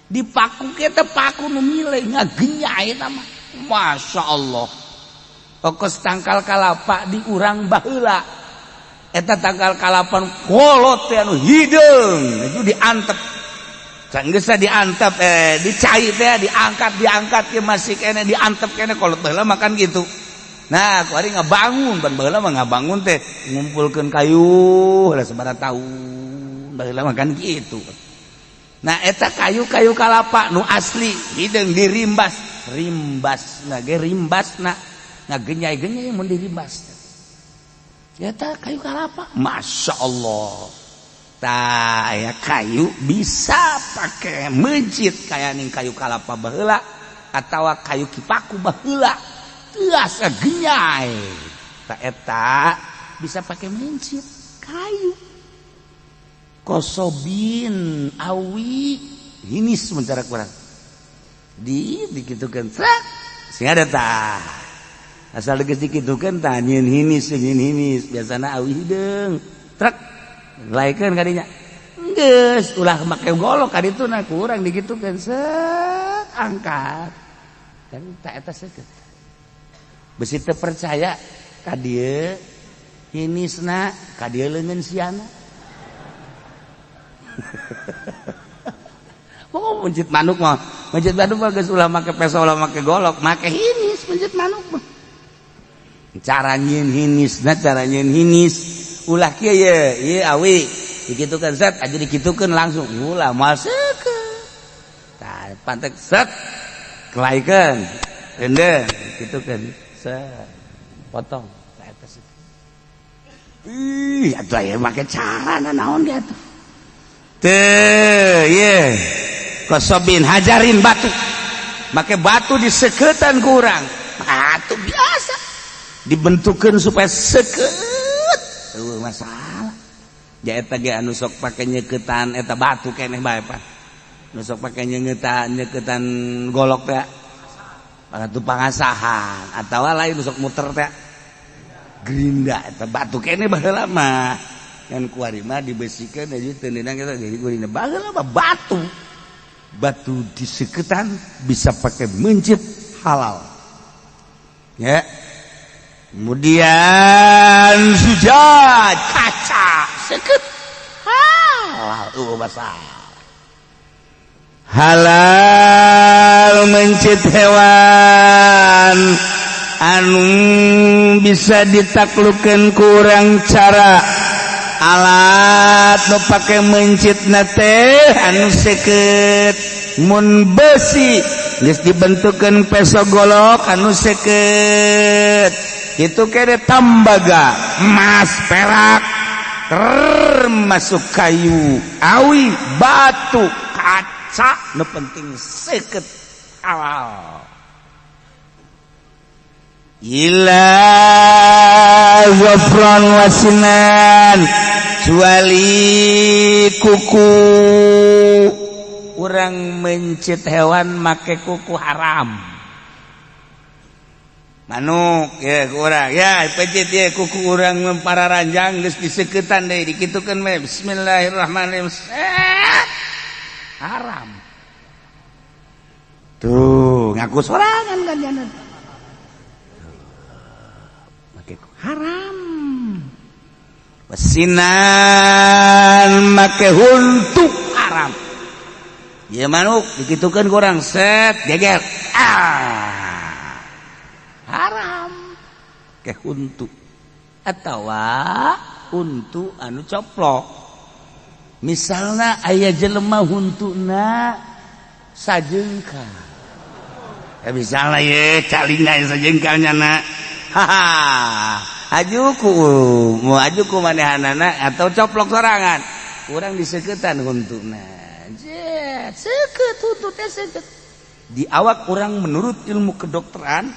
Dipaku ge teh paku nu mile ngagenyai eta mah. Masya Allah. Okos tangkal kalapa di urang baheula. Eta tangkal kalapa kolot teh anu hideung itu diantep. Can geus diantep dicai teh diangkat diangkat ke masih kene diantep kene kolot baheula makan gitu. Nah, ku ari ngabangun, ban baheula mah ngabangun teh ngumpulkeun kayu lah sabaraha taun baheula mah kan kitu. Nah, eta kayu-kayu kalapa nu asli hideung dirimbas, rimbasna ge rimbasna ngagenyai-genyai mun dirimbas. Eta kayu kalapa, Masya Allah. Tah aya kayu bisa pake mencit kaya ning kayu kalapa baheula atawa kayu kipaku baheula. Teas genyai tak eta bisa pakai mencit kayu kosobin awi hinis mencara kurang di dikitukan trak sing ada tah asal geus dikitukeun tah nyieun hinis nyieun hinis biasana awi hideung trek laikeun kadinya geus ulah make golok kaditu na kurang dikitukeun set angkat dan tak eta seukeut. Besi teu percaya ka dieu hinisna ka dieu leungeun siana. Oh, mencit manuk mah, mencit manuk mah geus ulah make peso ulah make golok, make hinis mencit manuk mah. Cara nyieun hinisna cara nyieun hinis ulah kieu ye, ieu awi dikitukeun set aja dikitukeun langsung ulah moal seukeut. Tah pantek set kelaikeun rende dikitukeun. Potong ih atuh aya make cara naon dia tuh teu ye kosobin hajarin batu make batu diseketan ku urang batu biasa dibentukeun supaya seukeut eueuh masalah ja eta ge anu sok pake nyeketan eta batu keneh bae pan nu sok pake nyeketan nyeketan golok teh batu pangasahan atawa lain sok muter teh gerinda eta batu kene baheula mah. Ngan kuari mah dibesikeun jadi teu neunang eta jadi gurina. Baheula mah batu. Batu diseketan bisa pakai mencit halal. Ya. Kemudian sujad kaca seket halal masalah. Halal mencit hewan anu bisa ditaklukan kurang cara alat nu pake mencit teh anu seket mun besi geus dibentukkeun peso golok anu seket itu kene tembaga emas perak termasuk kayu awi batu kaca nu penting seket halal. Ila zafran wasinan kecuali kuku. Urang mencit hewan make kuku haram. Manuk ya urang ya pencit ya kuku urang para ranjang geus diseketan deui dikitukeun we bismillahirrahmanirrahim. Haram. Tuh ngaku sorangan kan jangan. Make haram. Wasinan make huntu haram. Ya manuk dikitukeun kurang set geger. Ah. Haram. Ke huntu. Atawa huntu anu coplok. Misalna aya jelema huntuna sajengkal. Ya misalna ye calingna sajengkal nyana. Haha. Ajuku mau ajuku manehanana atau coplok sorangan. Kurang diseketan huntuna. Jet, seket huntu teh seket. Di awak orang menurut ilmu kedokteran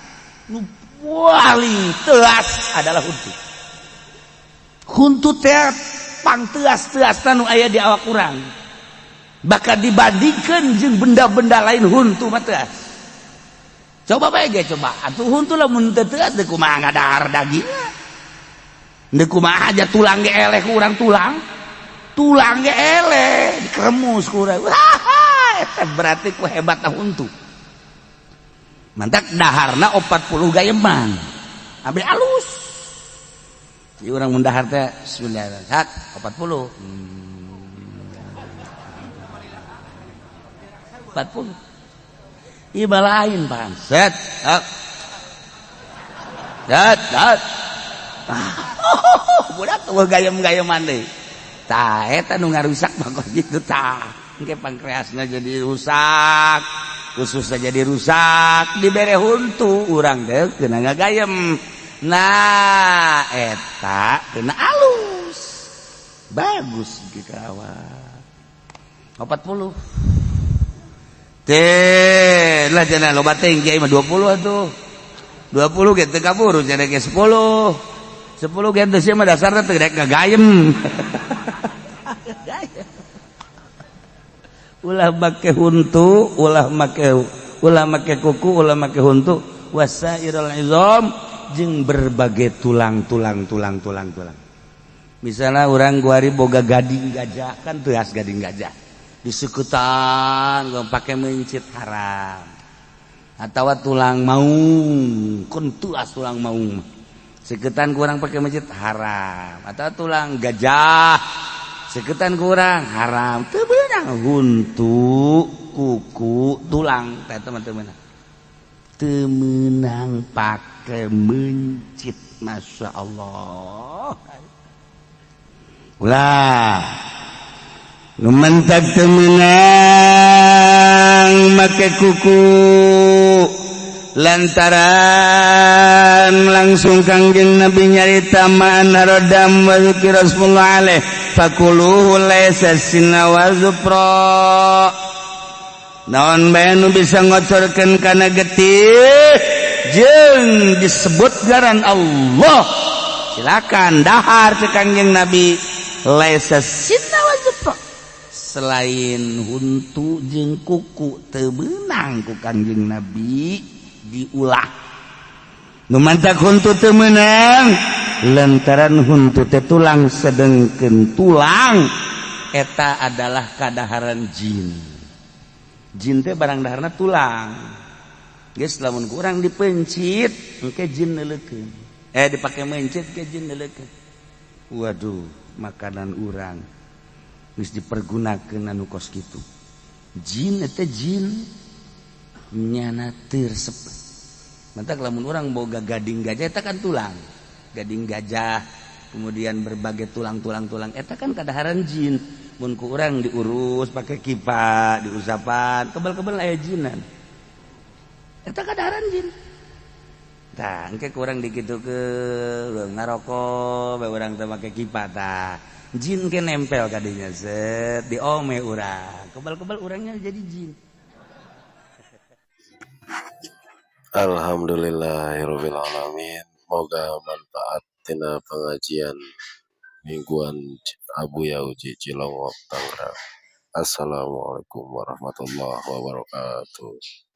nu paling teas adalah huntu. Huntu teh pangteas-teas nu aya di awak urang. Bakal dibandingkan jeung benda-benda lain huntu mah teas. Coba bae ge coba. Atuh huntu lamun teu teas deui kumaha ngadahar dagingna. Deui kumaha aja tulang ge eleh ku urang tulang. Tulang ge eleh dikeremus ku urang. Eta berarti ku hebatna huntu. Mantak daharna 40 gayeman. Ambil alus. Jadi orang mun dahar teh bismillahirrahmanirrahim. 40. 40. Ieu lain pan. Set. Set, set. Budak tuh gayem-gayeman deui. Tah eta nu ngarusak mah gitu tah. Engke pankreasna jadi rusak, ususna jadi rusak, dibere huntu urang teh kena ngagayem. Nah, eta kena alus. Bagus gitu awak. 40. Teh lah cenah loba teh kiai mah 20 atuh. 20 ge teu kaburu cenah ge 10. 10 ge teu sia mah dasarna teu rek ngagayem. Ulah make huntu, ulah make kuku, ulah make huntu, wasairul izam jeung berbagai tulang-tulang tulang-tulang tulang. Misalnya orang guari boga gading gajah kan teas gading gajah. Disekutan pakai mencit haram. Atau tulang maung, kun tuas tulang maung. Seketan kurang pakai mencit haram. Atau tulang gajah seketan kurang haram. Teu beunang huntu, kuku, tulang teh teman-teman. Teu meunang pake mencit, Masya Allah. Ulah nu mentak teu meunang make kuku lantaran langsung Kangjeng Nabi nyarita ma'an radam wa zikir Rasulullah alaih fakuluhu laisa sinna wa zupra. Naon bae nu bisa ngocorkeun kana getih jeung disebut ngaran Allah silakan dahar cek Kangjeng Nabi laisa sinna wa zupra. Selain huntu jeung kuku teu meunang ku Kangjeng Nabi diulah. Nu mantak huntu teu meunang Lantaran huntu teh tulang, sedengkeun tulang eta adalah kadaharan jin. Jin teh barang daharna tulang. Geus, lamun kurang dipencit engke jin neuleukeun, dipake mencit ke jin neuleukeun. Waduh, makanan urang geus dipergunakeun anu kos kitu. Jin eta jin nyana teu resep. Matak lamun urang boga gading gajah, eta kan tulang gading gajah, kemudian berbagai tulang-tulang, tulang eta kan kadaharan jin. Mun ku urang diurus pakai kipa, diusapan, kebal-kebal aya jinan, eta kadaharan jin. Tah, engke kurang dikitu ke ngarokok bae urang teh make kipa, tah jin ke nempel kadinya, set diome urang, kebal-kebal urangnya jadi jin. Alhamdulillahirabbil alamin. Moga manfaat tina pengajian mingguan Abuya Uji Cilongok, Tangerang. Assalamualaikum warahmatullahi wabarakatuh.